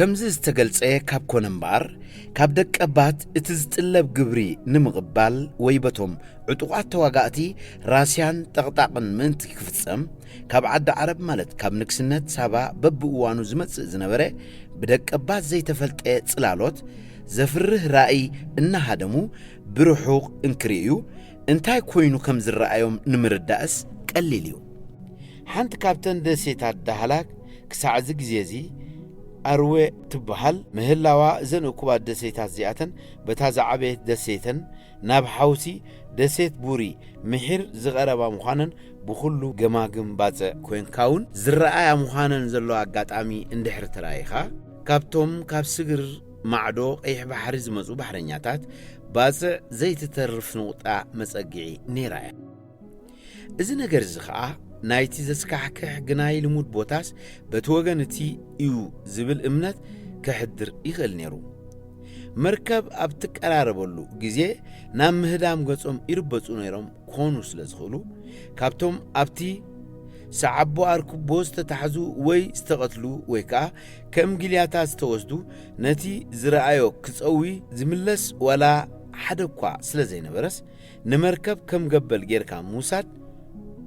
ከምዚ ዝተገልጸ ካብ ኮነ እምበኣር፣ ካብ ደቀባት እቲ ዝጥለብ ግብሪ ንምቕባል ወይ በቶም ዕጡቓት ተዋጋእቲ ራስያን ጠቕጣቕን ምእንቲ ክፍጸም፣ ካብ ዓዲ ዓረብ ማለት ካብ ንግስነት ሳባ በብእዋኑ ዝመጽእ ዝነበረ ብደቀባት ዘይተፈልጠ ጽላሎት ዘፍርህ ራእይ እናሃደሙ ብርሑቕ እንክርእዩ እንታይ ኮይኑ ከም ዝረኣዮም ንምርዳእስ ቀሊል እዩ። ሓንቲ ካብተን ደሴታት ዳህላክ ክሳዕ እዚ ግዜ እዚ ኣርዌ ትበሃል ምህላዋ፣ እዘን እኩባት ደሴታት እዚኣተን በታ ዝዓበየት ደሴተን ናብ ሓውሲ ደሴት ቡሪ ምሒር ዝቐረባ ምዃነን ብኹሉ ገማግም ባጽዕ ኮይንካ እውን ዝረኣያ ምዃነን ዘሎ ኣጋጣሚ እንድሕር ተራኢኻ፣ ካብቶም ካብ ስግር ማዕዶ ቀይሕ ባሕሪ ዝመጹ ባሕረኛታት ባጽዕ ዘይትተርፍ ንቑጣ መጸግዒ ነይራ እያ። እዚ ነገር እዚ ኸኣ ናይቲ ዘስካሕክሕ ግናይ ልሙድ ቦታስ በቲ ወገን እቲ እዩ ዝብል እምነት ከሕድር ይኽእል ነይሩ። መርከብ ኣብ ትቀራረበሉ ግዜ ናብ ምህዳም ገጾም ይርበጹ ነይሮም ኮኑ ስለ ዝኽእሉ፣ ካብቶም ኣብቲ ሰዓቦ ኣርክቦ ዝተታሕዙ ወይ ዝተቐትሉ ወይ ከኣ ከም ጊልያታት ዝተወስዱ፣ ነቲ ዝረኣዮ ክጸዊ ዝምለስ ዋላ ሓደ እኳ ስለ ዘይነበረስ፣ ንመርከብ ከም ገበል ጌርካ ምውሳድ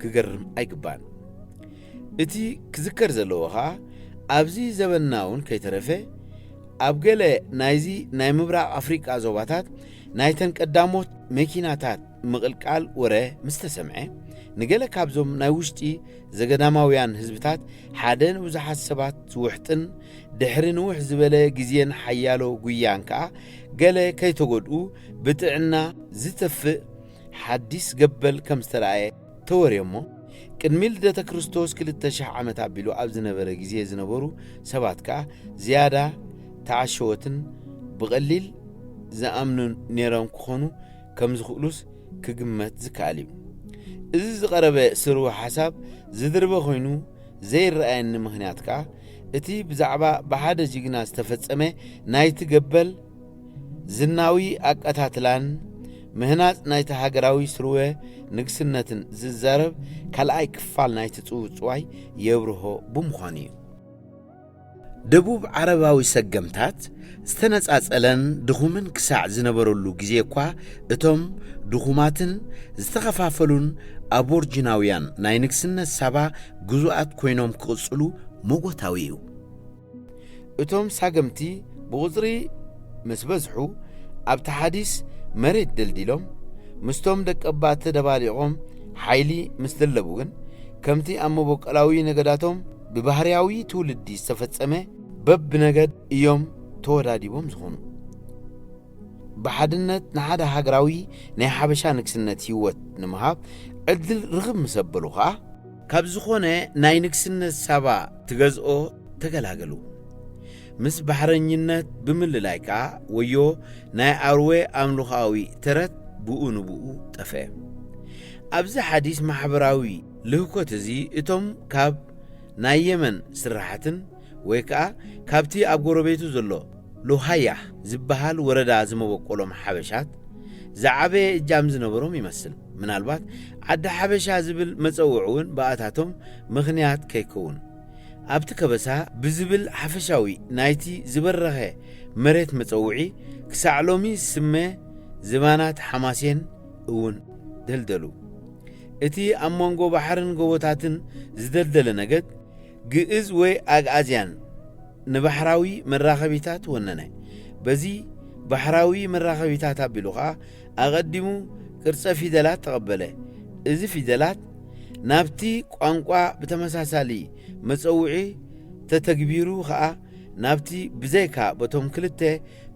ክገርም ኣይግባእን። እቲ ክዝከር ዘለዎ ኸኣ፣ ኣብዚ ዘበንና እውን ከይተረፈ ኣብ ገለ ናይዚ ናይ ምብራቕ ኣፍሪቃ ዞባታት ናይተን ቀዳሞት መኪናታት ምቕልቃል ወረ ምስ ተሰምዐ፣ ንገለ ካብዞም ናይ ውሽጢ ዘገዳማውያን ህዝብታት ሓደ ንብዙሓት ሰባት ዝውሕጥን ድሕሪ ንውሕ ዝበለ ግዜን ሓያሎ ጉያን ከኣ ገለ ከይተጎድኡ ብጥዕና ዝተፍእ ሓዲስ ገበል ከም ዝተረኣየ ተወርዮሞ፣ ቅድሚ ልደተ ክርስቶስ ክልተ ሽሕ ዓመት ኣቢሉ ኣብ ዝነበረ ግዜ ዝነበሩ ሰባት ከኣ ዝያዳ ተዓሸወትን ብቐሊል ዝኣምኑ ነይሮም ክኾኑ ከም ዝኽእሉስ ክግመት ዝከኣል እዩ። እዚ ዝቐረበ ስርወ ሓሳብ ዝድርበ ኮይኑ ዘይረኣየኒ ምኽንያት ከኣ፣ እቲ ብዛዕባ ብሓደ ጅግና ዝተፈጸመ ናይቲ ገበል ዝናዊ ኣቀታትላን ምህናጽ ናይቲ ሃገራዊ ስርወ ንግስነትን ዝዛረብ ካልኣይ ክፋል ናይቲ ጽውጽዋይ የብርሆ ብምዃኑ እዩ። ደቡብ ዓረባዊ ሰገምታት ዝተነጻጸለን ድኹምን ክሳዕ ዝነበረሉ ግዜ እኳ፣ እቶም ድኹማትን ዝተኸፋፈሉን ኣቦርጂናውያን ናይ ንግስነት ሳባ ግዙኣት ኮይኖም ክቕጽሉ መጎታዊ እዩ። እቶም ሳገምቲ ብቑጽሪ ምስ በዝሑ፣ ኣብቲ ሓዲስ መሬት ደልዲሎም፣ ምስቶም ደቀባት ተደባሊቖም ሓይሊ ምስ ደለቡ ግን፣ ከምቲ ኣብ መበቆላዊ ነገዳቶም ብባህርያዊ ትውልዲ ዝተፈጸመ፣ በብነገድ እዮም ተወዳዲቦም ዝኾኑ። ብሓድነት ንሓደ ሃገራዊ ናይ ሓበሻ ንግስነት ህይወት ንምሃብ ዕድል ርኽብ ምስ ኣበሉ ኸኣ፣ ካብ ዝኾነ ናይ ንግስነት ሳባ ትገዝኦ ተገላገሉ። ምስ ባሕረኝነት ብምልላይ ከኣ ወዮ ናይ ኣርዌ ኣምልኾኣዊ ተረት ብኡ ንብኡ ጠፍአ። ኣብዚ ሓዲስ ማሕበራዊ ልህኮት እዚ እቶም ካብ ናይ የመን ስራሓትን ወይ ከኣ ካብቲ ኣብ ጎረቤቱ ዘሎ ሉሃያህ ዝበሃል ወረዳ ዝመበቆሎም ሓበሻት ዝዓበየ እጃም ዝነበሮም ይመስል። ምናልባት ዓዲ ሓበሻ ዝብል መጸውዒ እውን ብኣታቶም ምኽንያት ከይከውን። ኣብቲ ከበሳ ብዝብል ሓፈሻዊ ናይቲ ዝበረኸ መሬት መጸውዒ ክሳዕ ሎሚ ዝስመ ዝባናት ሓማሴን እውን ደልደሉ። እቲ ኣብ መንጎ ባሕርን ጎቦታትን ዝደልደለ ነገድ ግእዝ ወይ ኣግኣዝያን ንባሕራዊ መራኸቢታት ወነነ። በዚ ባሕራዊ መራኸቢታት ኣቢሉ ኸኣ ኣቐዲሙ ቅርጸ ፊደላት ተቐበለ። እዚ ፊደላት ናብቲ ቋንቋ ብተመሳሳሊ መጸውዒ ተተግቢሩ ኸኣ ናብቲ ብዘይካ በቶም ክልተ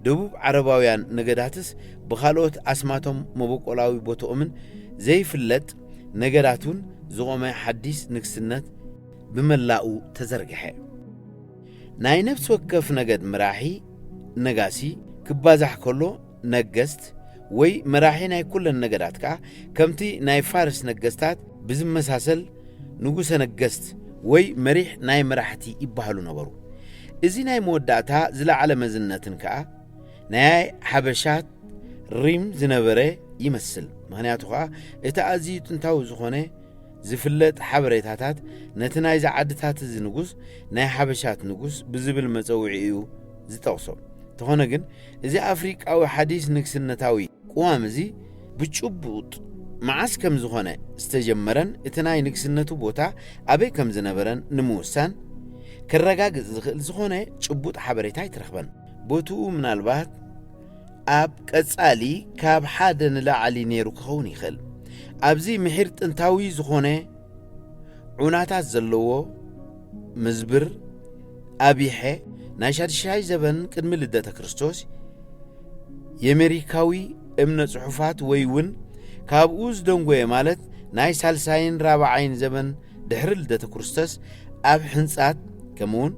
ደቡብ ዓረባውያን ነገዳትስ ብኻልኦት ኣስማቶም መበቆላዊ ቦትኦምን ዘይፍለጥ ነገዳት እውን ዝቖመ ሓዲስ ንግስነት ብመላኡ ተዘርግሐ። ናይ ነፍሲ ወከፍ ነገድ መራሒ፣ ነጋሲ፣ ክባዛሕ ከሎ ነገስት ወይ መራሒ ናይ ኩለን ነገዳት ከኣ ከምቲ ናይ ፋርስ ነገስታት ብዝመሳሰል ንጉሰ ነገስት ወይ መሪሕ ናይ መራሕቲ ይበሃሉ ነበሩ። እዚ ናይ መወዳእታ ዝለዓለ መዝነትን ከኣ ናይ ሓበሻት ሪም ዝነበረ ይመስል። ምኽንያቱ ከኣ እቲ ኣዝዩ ጥንታዊ ዝኾነ ዝፍለጥ ሓበሬታታት ነቲ ናይዚ ዓድታት እዚ ንጉስ ናይ ሓበሻት ንጉስ ብዝብል መጸውዒ እዩ ዝጠቕሶ። እንተኾነ ግን፣ እዚ ኣፍሪቃዊ ሓዲስ ንግስነታዊ ቅዋም እዚ ብጭቡጥ መዓስ ከም ዝኾነ ዝተጀመረን እቲ ናይ ንግስነቱ ቦታ ኣበይ ከም ዝነበረን ንምውሳን ከረጋግጽ ዝኽእል ዝኾነ ጭቡጥ ሓበሬታ ኣይተረኽበን። ቦትኡ ምናልባት ኣብ ቀጻሊ ካብ ሓደ ንላዕሊ ነይሩ ክኸውን ይኽእል። ኣብዚ ምሒር ጥንታዊ ዝኾነ ዑናታት ዘለዎ ምዝብር ኣቢሐ፣ ናይ ሻድሻይ ዘበን ቅድሚ ልደተ ክርስቶስ የሜሪካዊ እምነ ጽሑፋት ወይ እውን ካብኡ ዝደንጎየ፣ ማለት ናይ ሳልሳይን ራብዓይን ዘበን ድሕሪ ልደተ ክርስቶስ ኣብ ሕንጻት፣ ከምኡውን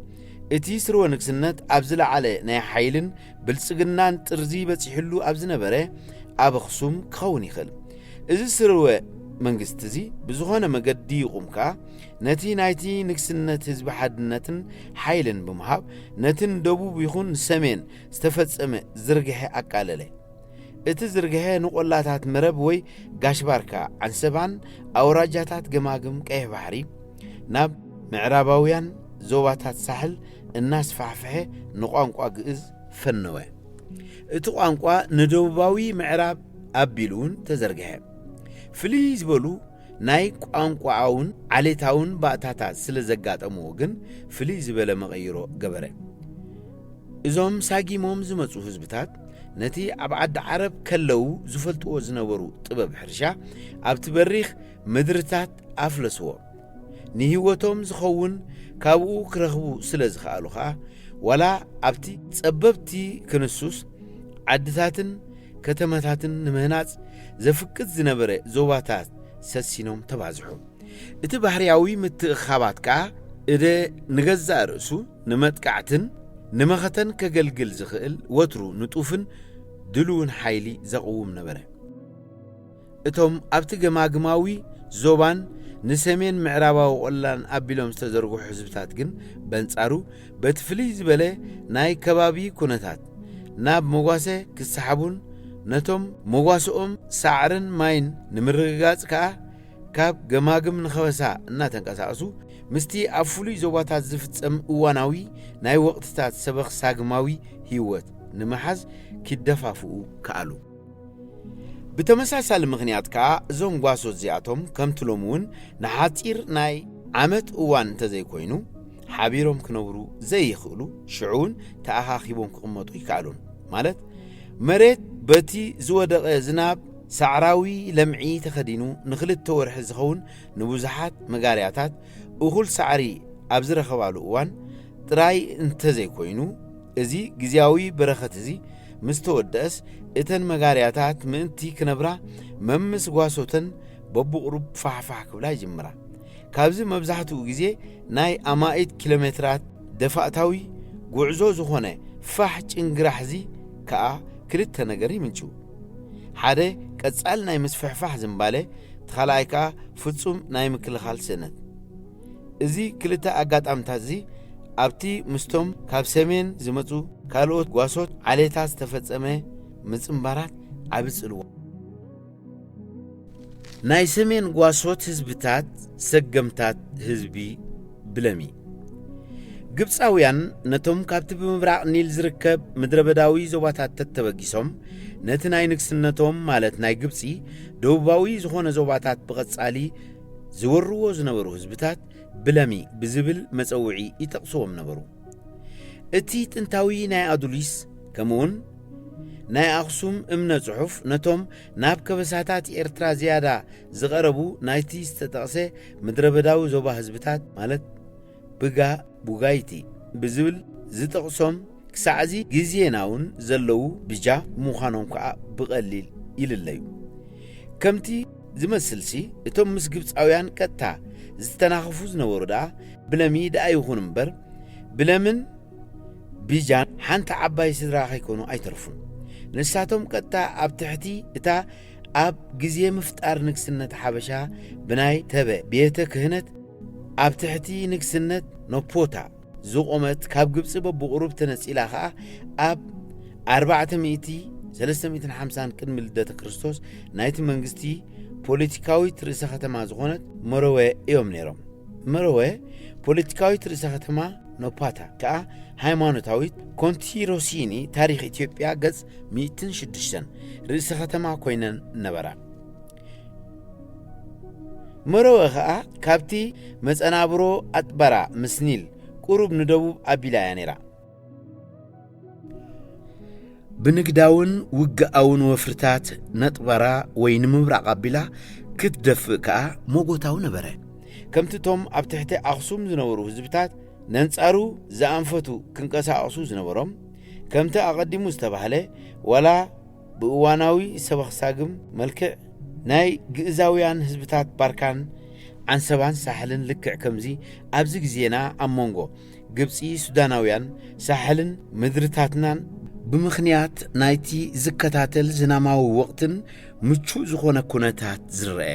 እቲ ስርወ ንግስነት ኣብ ዝለዓለ ናይ ሓይልን ብልጽግናን ጥርዚ በጺሕሉ ኣብ ዝነበረ ኣብ ኣኽሱም ክኸውን ይኽእል። እዚ ስርወ መንግስቲ እዚ ብዝኾነ መገዲ ይቑም ከኣ፣ ነቲ ናይቲ ንግስነት ህዝቢ ሓድነትን ሓይልን ብምሃብ፣ ነቲ ንደቡብ ይኹን ንሰሜን ዝተፈጸመ ዝርግሐ ኣቃለለ። እቲ ዝርግሐ ንቆላታት መረብ ወይ ጋሽ ባርካ ዓንሰባን ኣውራጃታት ገማግም ቀይሕ ባሕሪ ናብ ምዕራባውያን ዞባታት ሳሕል እናስፋሕፍሐ ንቋንቋ ግእዝ ፈነወ። እቲ ቋንቋ ንደቡባዊ ምዕራብ ኣቢሉ እውን ተዘርግሐ። ፍልይ ዝበሉ ናይ ቋንቋኣውን ዓሌታውን ባእታታት ስለ ዘጋጠምዎ ግን ፍልይ ዝበለ መቐይሮ ገበረ። እዞም ሳጊሞም ዝመጹ ህዝብታት ነቲ ኣብ ዓዲ ዓረብ ከለዉ ዝፈልጥዎ ዝነበሩ ጥበብ ሕርሻ ኣብቲ በሪኽ ምድርታት ኣፍለስዎ። ንህይወቶም ዝኸውን ካብኡ ክረኽቡ ስለ ዝኸኣሉ ኸኣ፣ ዋላ ኣብቲ ጸበብቲ ክንሱስ ዓድታትን ከተማታትን ንምህናጽ ዘፍቅድ ዝነበረ ዞባታት ሰሲኖም ተባዝሑ። እቲ ባህርያዊ ምትእኻባት ከኣ እደ ንገዛእ ርእሱ ንመጥቃዕትን ንመኸተን ከገልግል ዝኽእል ወትሩ ንጡፍን ድሉውን ሓይሊ ዘቕውም ነበረ። እቶም ኣብቲ ገማግማዊ ዞባን ንሰሜን ምዕራባዊ ቆላን ኣቢሎም ዝተዘርግሑ ህዝብታት ግን በንጻሩ በቲ ፍልይ ዝበለ ናይ ከባቢ ኩነታት ናብ መጓሰ ክሰሓቡን ነቶም መጓስኦም ሳዕርን ማይን ንምርግጋጽ ከኣ ካብ ገማግም ንኸበሳ እናተንቀሳቐሱ ምስቲ ኣብ ፍሉይ ዞባታት ዝፍጸም እዋናዊ ናይ ወቕትታት ሰበኽ ሳግማዊ ህይወት ንምሓዝ ኪደፋፍኡ ከኣሉ። ብተመሳሳሊ ምኽንያት ከኣ እዞም ጓሶት እዚኣቶም ከምቲ ሎሚ እውን ንሓጺር ናይ ዓመት እዋን እንተዘይኮይኑ ሓቢሮም ክነብሩ ዘይኽእሉ፣ ሽዑ እውን ተኣኻኺቦም ክቕመጡ ይከኣሉን። ማለት መሬት በቲ ዝወደቐ ዝናብ ሳዕራዊ ለምዒ ተኸዲኑ ንኽልተ ወርሒ ዝኸውን ንብዙሓት መጋርያታት እኹል ሳዕሪ ኣብ ዝረኸባሉ እዋን ጥራይ እንተዘይኮይኑ፣ እዚ ግዝያዊ በረኸት እዚ ምስ ተወደአስ፣ እተን መጋርያታት ምእንቲ ክነብራ መምስ ጓሶተን በብቑሩብ ፋሕፋሕ ክብላ ይጅምራ። ካብዚ መብዛሕትኡ ግዜ ናይ ኣማኢት ኪሎ ሜትራት ደፋእታዊ ጉዕዞ ዝኾነ ፋሕ ጭንግራሕዚ ከኣ ክልተ ነገር ይምንጭው። ሓደ ቀጻል ናይ ምስፍሕፋሕ ዝንባለ፣ እቲ ካልኣይ ከኣ ፍጹም ናይ ምክልኻል ስእነት። እዚ ክልተ ኣጋጣምታት እዚ ኣብቲ ምስቶም ካብ ሰሜን ዝመጹ ካልኦት ጓሶት ዓሌታት ዝተፈጸመ ምጽንባራት ዓቢ ጽልዋ። ናይ ሰሜን ጓሶት ህዝብታት ሰገምታት ህዝቢ ብለሚ። ግብጻውያን ነቶም ካብቲ ብምብራቕ ኒል ዝርከብ ምድረ በዳዊ ዞባታት ተተበጊሶም ነቲ ናይ ንግስነቶም፣ ማለት ናይ ግብጺ ደቡባዊ ዝኾነ ዞባታት ብቐጻሊ ዝወርዎ ዝነበሩ ህዝብታት ብለሚ ብዝብል መጸውዒ ይጠቕስዎም ነበሩ። እቲ ጥንታዊ ናይ ኣዱሊስ ከምኡውን ናይ ኣኽሱም እምነ ጽሑፍ ነቶም ናብ ከበሳታት ኤርትራ ዝያዳ ዝቐረቡ ናይቲ ዝተጠቕሰ ምድረ በዳዊ ዞባ ህዝብታት፣ ማለት ብጋ ቡጋይቲ ብዝብል ዝጠቕሶም፣ ክሳዕዚ ግዜና እውን ዘለዉ ብጃ ምዃኖም ከኣ ብቐሊል ይልለዩ። ከምቲ ዝመስልሲ፣ እቶም ምስ ግብጻውያን ቀጥታ ዝተናኸፉ ዝነበሩ ደኣ ብለሚ ደኣ ይኹን እምበር፣ ብለምን ብጃን ሓንቲ ዓባይ ስድራ ከይኮኑ ኣይተርፉን። ንሳቶም ቀጥታ ኣብ ትሕቲ እታ ኣብ ግዜ ምፍጣር ንግስነት ሓበሻ ብናይ ተበ ቤተ ክህነት ኣብ ትሕቲ ንግስነት ነፖታ ዝቖመት፣ ካብ ግብጺ በብቑሩብ ተነጺላ ኸኣ ኣብ ኣርባዕተ ሚእቲ፣ ሰለስተ ሚእትን ሓምሳን ቅድሚ ልደተ ክርስቶስ ናይቲ መንግስቲ ፖለቲካዊት ርእሰ ከተማ ዝኾነት መረወ እዮም ነይሮም። መረወ ፖለቲካዊት ርእሰ ከተማ ኖፓታ ከኣ ሃይማኖታዊት፣ ኮንቲ ሮሲኒ ታሪኽ ኢትዮጵያ ገጽ ሚእትን ሽዱሽተን ርእሰ ከተማ ኮይነን ነበራ። መረወ ከኣ ካብቲ መጸናብሮ ኣጥበራ ምስ ኒል ቁሩብ ንደቡብ ኣቢላ እያ ነይራ። ብንግዳውን ውግኣውን ወፍርታት ነጥበራ ወይ ንምብራቕ ኣቢላ ክትደፍእ ከኣ ሞጎታዊ ነበረ። ከምቲ እቶም ኣብ ትሕቲ ኣኽሱም ዝነበሩ ህዝብታት ነንጻሩ ዝኣንፈቱ ክንቀሳቐሱ ዝነበሮም፣ ከምቲ ኣቐዲሙ ዝተባህለ፣ ዋላ ብእዋናዊ ሰበኽሳግም መልክዕ ናይ ግእዛውያን ህዝብታት ባርካን ዓንሰባን ሳሕልን ልክዕ ከምዚ ኣብዚ ግዜና ኣብ መንጎ ግብጺ ሱዳናውያን ሳሕልን ምድርታትናን ብምኽንያት ናይቲ ዝከታተል ዝናማዊ ወቕትን ምቹእ ዝኾነ ኩነታት ዝረአ።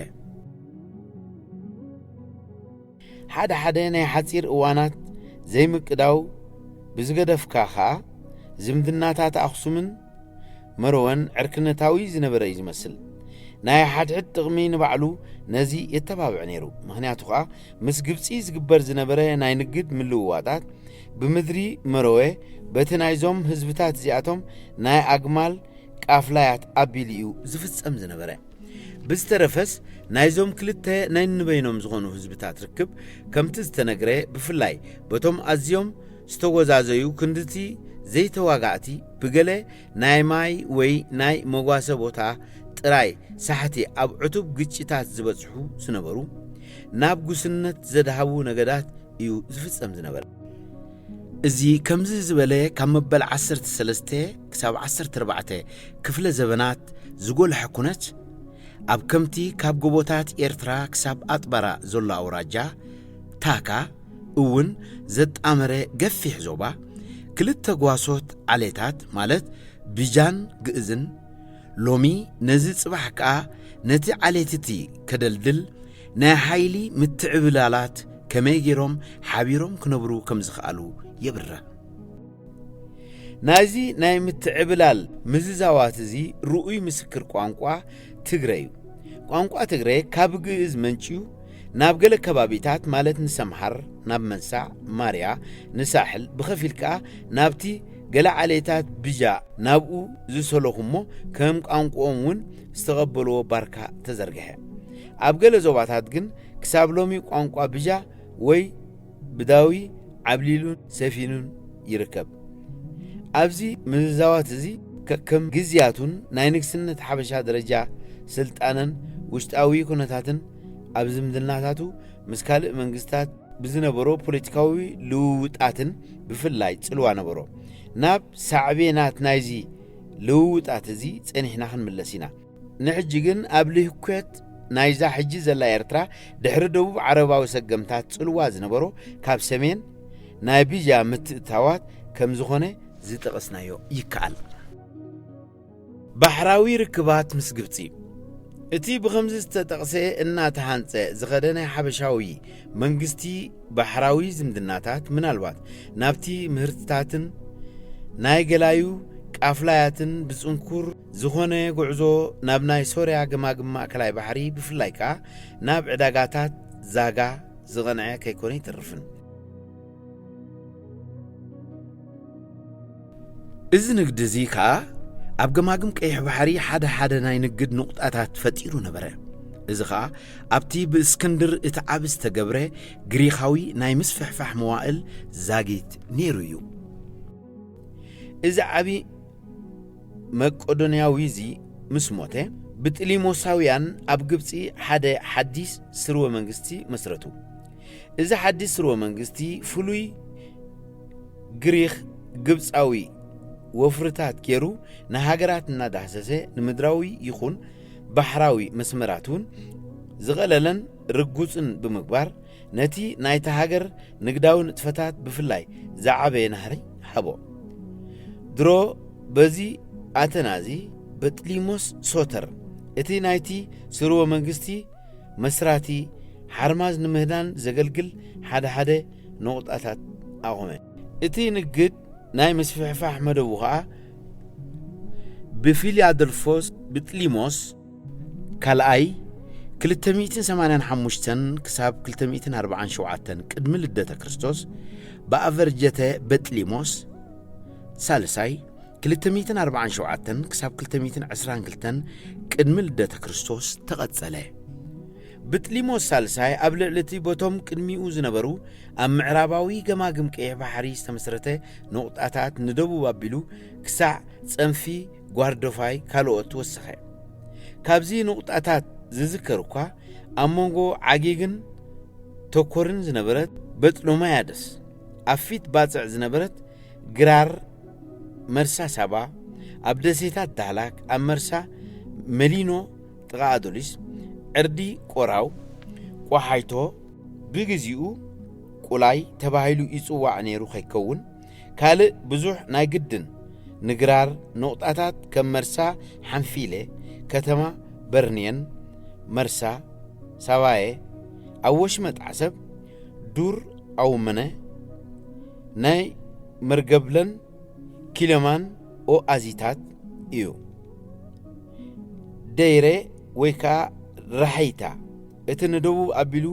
ሓደ ሓደ ናይ ሓጺር እዋናት ዘይምቅዳው ብዝገደፍካ ኸኣ ዝምድናታት ኣኽሱምን መረወን ዕርክነታዊ ዝነበረ እዩ ዝመስል። ናይ ሓድሕድ ጥቕሚ ንባዕሉ ነዚ የተባብዕ ነይሩ። ምኽንያቱ ኸኣ ምስ ግብጺ ዝግበር ዝነበረ ናይ ንግድ ምልውዋጣት ብምድሪ መረወ በቲ ናይዞም ህዝብታት እዚኣቶም ናይ ኣግማል ቃፍላያት ኣቢሉ እዩ ዝፍጸም ዝነበረ። ብዝተረፈስ ናይዞም ክልተ ነንበይኖም ዝኾኑ ህዝብታት ርክብ ከምቲ ዝተነግረ ብፍላይ በቶም ኣዝዮም ዝተወዛዘዩ ክንድቲ ዘይተዋጋእቲ ብገለ ናይ ማይ ወይ ናይ መጓሰ ቦታ ጥራይ ሳሕቲ ኣብ ዕቱብ ግጭታት ዝበጽሑ ዝነበሩ ናብ ጉስነት ዘድሃቡ ነገዳት እዩ ዝፍጸም ዝነበረ። እዚ ከምዚ ዝበለ ካብ መበል ዓሰርተ ሰለስተ ክሳብ ዓሰርተ ኣርባዕተ ክፍለ ዘበናት ዝጎልሐ ኩነት ኣብ ከምቲ ካብ ጎቦታት ኤርትራ ክሳብ ኣጥባራ ዘሎ ኣውራጃ ታካ እውን ዘጣመረ ገፊሕ ዞባ ክልተ ጓሶት ዓሌታት ማለት ብጃን ግእዝን ሎሚ ነዚ ጽባሕ ከኣ ነቲ ዓሌት'ቲ ከደልድል ናይ ሓይሊ ምትዕብላላት ከመይ ገይሮም ሓቢሮም ክነብሩ ከም ዝኸኣሉ የብርህ። ናይዚ ናይ ምትዕብላል ምዝዛዋት እዚ ርኡይ ምስክር ቋንቋ ትግረ እዩ። ቋንቋ ትግረ ካብ ግእዝ መንጭዩ ናብ ገለ ከባቢታት ማለት ንሰምሃር፣ ናብ መንሳዕ፣ ማርያ፣ ንሳሕል፣ ብኸፊል ከኣ ናብቲ ገለ ዓሌታት ብጃ ናብኡ ዝሰለኹ እሞ ከም ቋንቋኦም እውን ዝተቐበልዎ ባርካ ተዘርግሐ። ኣብ ገለ ዞባታት ግን ክሳብ ሎሚ ቋንቋ ብጃ ወይ ብዳዊ ዓብሊሉን ሰፊኑን ይርከብ። ኣብዚ ምዝዛዋት እዚ ከከም ግዝያቱን ናይ ንግስነት ሓበሻ ደረጃ ስልጣነን ውሽጣዊ ኩነታትን ኣብ ዝምድናታቱ ምስ ካልእ መንግስታት ብዝነበሮ ፖለቲካዊ ልውውጣትን ብፍላይ ጽልዋ ነበሮ። ናብ ሳዕቤናት ናይዚ ልውውጣት እዚ ጸኒሕና ክንምለስ ኢና። ንሕጂ ግን ኣብ ልህኮት ናይዛ ሕጂ ዘላ ኤርትራ ድሕሪ ደቡብ ዓረባዊ ሰገምታት ጽልዋ ዝነበሮ ካብ ሰሜን ናይ ብጃ ምትእትታዋት ከም ዝኾነ ዝጠቐስናዮ ይከኣል። ባሕራዊ ርክባት ምስ ግብጺ። እቲ ብኸምዚ ዝተጠቕሰ እናተሃንጸ ዝኸደ ናይ ሓበሻዊ መንግስቲ ባሕራዊ ዝምድናታት ምናልባት ናብቲ ምህርትታትን ናይ ገላዩ ቃፍላያትን ብጽንኩር ዝኾነ ጉዕዞ ናብ ናይ ሶርያ ገማግም ማእከላይ ባሕሪ ብፍላይ ከኣ ናብ ዕዳጋታት ዛጋ ዝቐንዐ ከይኮነ ይተርፍን። እዚ ንግዲ እዚ ከኣ ኣብ ገማግም ቀይሕ ባሕሪ ሓደ ሓደ ናይ ንግድ ንቑጣታት ፈጢሩ ነበረ። እዚ ኸኣ ኣብቲ ብእስክንድር እቲ ዓቢ ዝተገብረ ግሪኻዊ ናይ ምስፍሕፋሕ መዋእል ዛጊት ነይሩ እዩ። እዚ ዓቢ መቄዶንያዊ እዚ ምስ ሞተ ብጥሊሞሳውያን ኣብ ግብጺ ሓደ ሓዲስ ስርወ መንግስቲ መስረቱ። እዚ ሓዲስ ስርወ መንግስቲ ፍሉይ ግሪኽ ግብጻዊ ወፍርታት ገይሩ ንሃገራት እናዳህሰሰ ንምድራዊ ይኹን ባሕራዊ መስመራት እውን ዝቐለለን ርጉጽን ብምግባር ነቲ ናይታ ሃገር ንግዳዊ ንጥፈታት ብፍላይ ዝዓበየ ናህሪ ሃቦ። ድሮ በዚ ኣተናዚ በጥሊሞስ ሶተር እቲ ናይቲ ስርወ መንግስቲ መስራቲ ሓርማዝ ንምህዳን ዘገልግል ሓደ ሓደ ነቑጣታት ኣቖመ። እቲ ንግድ ናይ ምስፍሕፋሕ መደቡ ኸኣ ብፊልያደልፎስ ብጥሊሞስ ካልኣይ ክልተ ሚእትን ሰማንያን ሓሙሽተን ክሳብ ክልተ ሚእትን ኣርባዓን ሸውዓተን ቅድሚ ልደተ ክርስቶስ ብኣቨርጀተ በጥሊሞስ ሳልሳይ፣ ክልተ ሚእትን ኣርባዓን ሸውዓተን ክሳብ ክልተ ሚእትን ዕስራን ክልተን ቅድሚ ልደተ ክርስቶስ ተቐጸለ። ብጥሊሞስ ሳልሳይ ኣብ ልዕሊ እቲ በቶም ቅድሚኡ ዝነበሩ ኣብ ምዕራባዊ ገማግም ቀይሕ ባሕሪ ዝተመስረተ ነቑጣታት ንደቡብ ኣቢሉ ክሳዕ ጸንፊ ጓርዶፋይ ካልኦት ወሰኸ። ካብዚ ነቑጣታት ዝዝከር እኳ ኣብ መንጎ ዓጌግን ተኮርን ዝነበረት በጥሎማያደስ ኣብ ፊት ባጽዕ ዝነበረት ግራር መርሳ ሳባ፣ ኣብ ደሴታት ዳህላክ፣ ኣብ መርሳ መሊኖ ጥቓ ኣዶሊስ፣ ዕርዲ ቆራው፣ ቆሓይቶ፣ ብግዚኡ ቁላይ ተባሂሉ ይጽዋዕ ነይሩ ከይከውን፣ ካልእ ብዙሕ ናይ ግድን ንግራር ነቑጣታት ከም መርሳ ሓንፊለ፣ ከተማ በርንየን፣ መርሳ ሳባየ፣ ኣብ ወሽመጥ ዓሰብ፣ ዱር ኣውመነ፣ ናይ መርገብለን ኪለማን ኦኣዚታት እዩ። ደይረ ወይ ከኣ ራሐይታ እቲ ንደቡብ ኣቢሉ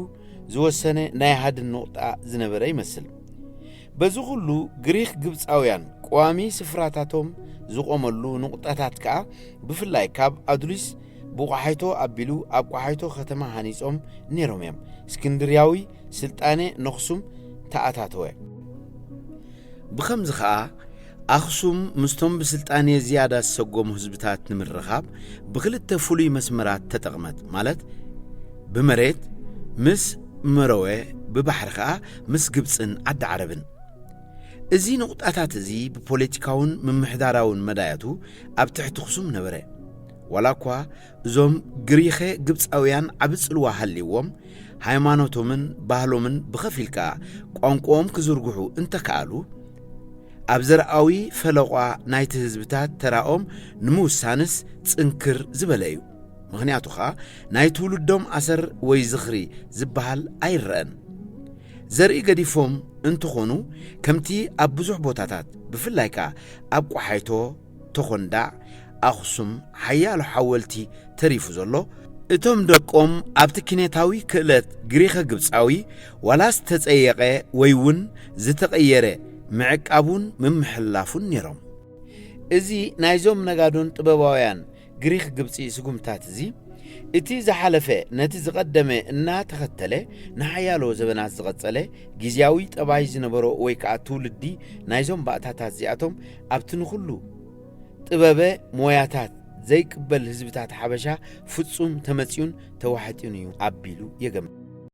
ዝወሰነ ናይ ሃድን ነቑጣ ዝነበረ ይመስል። በዚ ኩሉ ግሪኽ ግብጻውያን ቀዋሚ ስፍራታቶም ዝቖመሉ ነቑጣታት ከኣ ብፍላይ ካብ ኣዱሊስ ብቋሓይቶ ኣቢሉ ኣብ ቋሓይቶ ከተማ ሃኒጾም ነይሮም እዮም። እስክንድርያዊ ስልጣኔ ነኽሱም ተኣታተወ። ብኸምዚ ኸኣ ኣኽሱም ምስቶም ብስልጣኔ ዝያዳ ዝሰጎሙ ህዝብታት ንምርኻብ ብኽልተ ፍሉይ መስመራት ተጠቕመት፣ ማለት ብመሬት ምስ መረወ፣ ብባሕሪ ኸኣ ምስ ግብጽን ዓዲ ዓረብን። እዚ ነቑጣታት እዚ ብፖለቲካውን ምምሕዳራውን መዳያቱ ኣብ ትሕቲ ኣኽሱም ነበረ። ዋላ እኳ እዞም ግሪኸ ግብጻውያን ዓቢ ጽልዋ ሃልይዎም፣ ሃይማኖቶምን ባህሎምን ብኸፊል ከኣ ቋንቋኦም ክዝርግሑ እንተከኣሉ፣ ኣብ ዘርኣዊ ፈለቋ ናይቲ ህዝብታት ተራኦም ንምውሳንስ ጽንክር ዝበለ እዩ። ምኽንያቱ ኸኣ ናይ ትውልዶም ኣሰር ወይ ዝኽሪ ዝበሃል ኣይረኣን። ዘርኢ ገዲፎም እንተኾኑ፣ ከምቲ ኣብ ብዙሕ ቦታታት፣ ብፍላይ ከኣ ኣብ ቆሓይቶ፣ ተኾንዳዕ፣ ኣኽሱም ሓያሎ ሓወልቲ ተሪፉ ዘሎ፣ እቶም ደቆም ኣብቲ ኪነታዊ ክእለት ግሪኸ ግብጻዊ ዋላስ ተጸየቐ ወይ እውን ዝተቐየረ ምዕቃቡን ምምሕልላፉን ነይሮም። እዚ ናይዞም ነጋዶን ጥበባውያን ግሪኽ ግብጺ ስጉምታት እዚ፣ እቲ ዝሓለፈ ነቲ ዝቐደመ እናተኸተለ ንሓያሎ ዘበናት ዝቐጸለ ግዝያዊ ጠባይ ዝነበሮ ወይ ከኣ ትውልዲ ናይዞም ባእታታት እዚኣቶም ኣብቲ ንኹሉ ጥበበ ሞያታት ዘይቅበል ህዝብታት ሓበሻ ፍጹም ተመጽዩን ተዋሕጢኡን እዩ ኣቢሉ የገምት።